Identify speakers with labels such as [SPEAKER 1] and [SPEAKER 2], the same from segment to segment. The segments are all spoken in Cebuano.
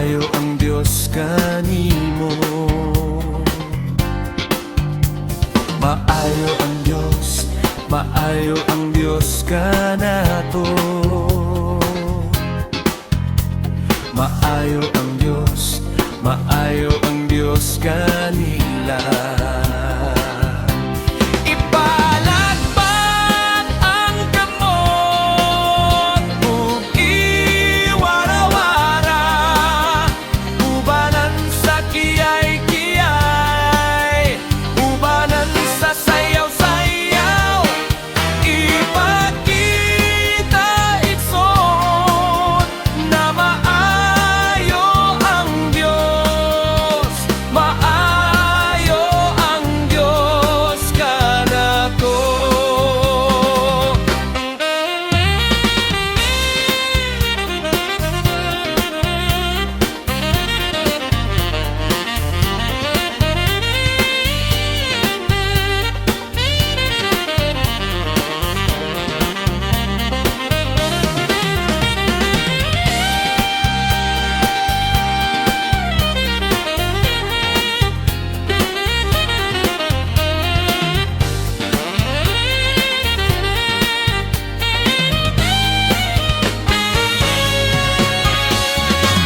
[SPEAKER 1] Maayo ang Dios kanimo. Maayo ang Dios, maayo ang Dios kanato. Maayo ang Dios, maayo ang Dios kanila. Ipalakpak ang kamot ug iwarawara, ubanan sa kiyay-kiyay, ubanan sa sayaw-sayaw. Ipakita, igsoon, na maayo ang Diyos. Maayo ang Diyos kanato.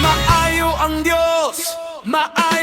[SPEAKER 1] Maayo ang Diyos, maayo.